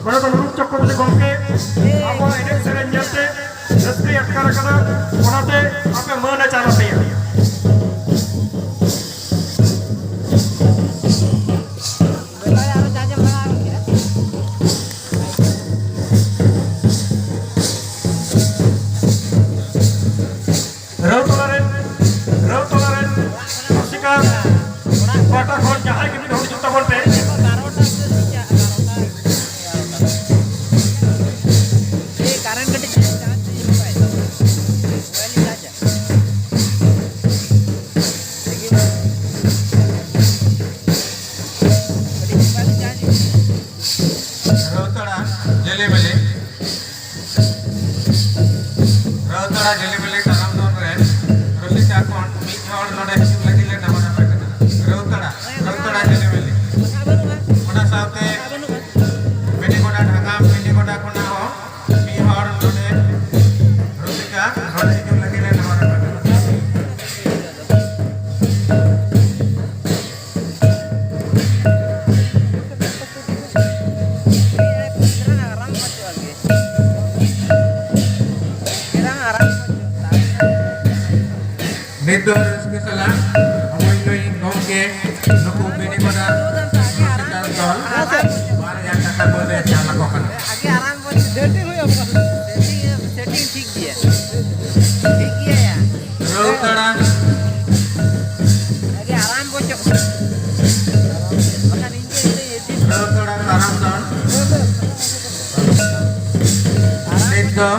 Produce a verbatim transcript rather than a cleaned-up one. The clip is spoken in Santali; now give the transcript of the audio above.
ᱢᱟᱱᱚᱛᱟᱱ ᱚᱨᱩᱯ ᱪᱚᱠᱨᱚᱵᱚᱨᱛᱤ ᱜᱚᱢᱠᱮ ᱟᱵᱚᱣᱟᱜ ᱮᱱᱮᱡ ᱥᱮᱨᱮᱧ ᱧᱮᱞᱛᱮ ᱨᱟᱹᱥᱠᱟᱹᱭ ᱟᱴᱠᱟᱨ ᱟᱠᱟᱱᱟ, ᱚᱱᱟᱛᱮ ᱟᱯᱮ ᱢᱟᱹᱱ ᱮ ᱪᱟᱞ ᱟᱯᱮᱭᱟ᱾ ᱨᱟᱹᱣᱛᱚᱲᱟ ᱨᱮᱱ, ᱨᱟᱹᱣᱛᱚᱲᱟ ᱨᱮᱱ ᱨᱩᱥᱤᱠᱟ ᱯᱟᱦᱴᱟ ᱠᱷᱚᱱ ᱡᱟᱦᱟᱸᱭ ᱜᱮ ᱢᱤᱫ ᱦᱚᱲ ᱦᱤᱡᱩᱜ ᱛᱟᱵᱚᱱ ᱯᱮ᱾ ᱠᱟᱨᱮᱱᱴ ᱠᱟᱹᱴᱤᱡ ᱪᱟᱨᱡᱽ ᱛᱮ ᱤᱭᱟᱹ ᱵᱟᱭ ᱢᱳᱵᱟᱭᱤᱞ ᱪᱟᱨᱡᱽ᱾ ᱨᱟᱹᱣᱛᱟᱲᱟ ᱡᱮᱞᱮᱢᱮᱞᱮ, ᱨᱟᱹᱣᱛᱟᱲᱟ ᱡᱮᱞᱮᱢᱮᱞᱮ ᱛᱟᱲᱟᱢ ᱫᱚᱱ ᱨᱮ ᱨᱩᱥᱤᱠᱟ ᱠᱷᱚᱱ ᱢᱤᱫ ᱦᱚᱲ ᱱᱚᱰᱮ ᱦᱤᱡᱩᱜ ᱞᱟᱹᱜᱤᱫ ᱞᱮ ᱱᱮᱦᱚᱨ ᱟᱯᱮ ᱠᱟᱱᱟ᱾ ᱨᱟᱹᱣᱛᱟᱲᱟ, ᱨᱟᱹᱣᱛᱟᱲᱟ ᱡᱮᱞᱮᱢᱮᱞᱮ᱾ ᱚᱱᱟ ᱥᱟᱶᱛᱮ ᱵᱮᱱᱤᱜᱚᱰᱟ ᱰᱷᱟᱝᱜᱟᱢ, ᱵᱮᱱᱤᱜᱚᱰᱟ ᱠᱷᱚᱱᱟᱜ ᱦᱚᱸ ᱢᱤᱫ ᱦᱚᱲ ᱱᱚᱰᱮ ᱨᱩᱥᱤᱠᱟ ᱱᱚᱰᱮ ᱦᱤᱡᱩᱜ ᱞᱟᱹᱜᱤᱫ ᱞᱮ ᱱᱮᱦᱚᱨ ᱟᱯᱮ ᱠᱟᱱᱟ᱾ ᱱᱤᱛ ᱫᱚ ᱨᱟᱹᱥᱠᱟᱹ ᱥᱟᱞᱟᱜ ᱟᱵᱚᱭᱤᱡ ᱱᱩᱭ ᱜᱚᱢᱠᱮ ᱱᱩᱠᱩ ᱵᱮᱱᱤᱜᱚᱰᱟ ᱨᱩᱥᱤᱠᱟ ᱫᱚᱞ ᱵᱟᱨ ᱦᱟᱡᱟᱨ ᱴᱟᱠᱟ ᱠᱚ ᱞᱮ ᱪᱟᱞ ᱟᱠᱚ ᱠᱟᱱᱟ᱾ ᱟᱜᱮ ᱟᱨᱟᱢᱵᱚ ᱥᱮᱴᱤᱝ ᱦᱩᱭᱩᱜᱼᱟ᱾ ᱥᱮᱴᱤᱝ, ᱥᱮᱴᱤᱝ ᱴᱷᱤᱠ ᱜᱮᱭᱟ᱾ ᱴᱷᱤᱠ ᱜᱮᱭᱟ ᱭᱟ᱾ ᱨᱟᱹᱣᱛᱟᱲᱟ᱾ ᱟᱜᱮ ᱟᱨᱟᱢᱵᱚ ᱪᱚᱜ᱾ ᱵᱟᱠᱷᱟᱱ ᱤᱧ ᱜᱮ ᱤᱧ ᱫᱚᱧ ᱮᱰᱤᱴ᱾ ᱨᱟᱹᱣᱛᱟᱲᱟ ᱛᱟᱨᱟᱢ ᱫᱚᱱ᱾ ᱱᱤᱛ ᱫᱚ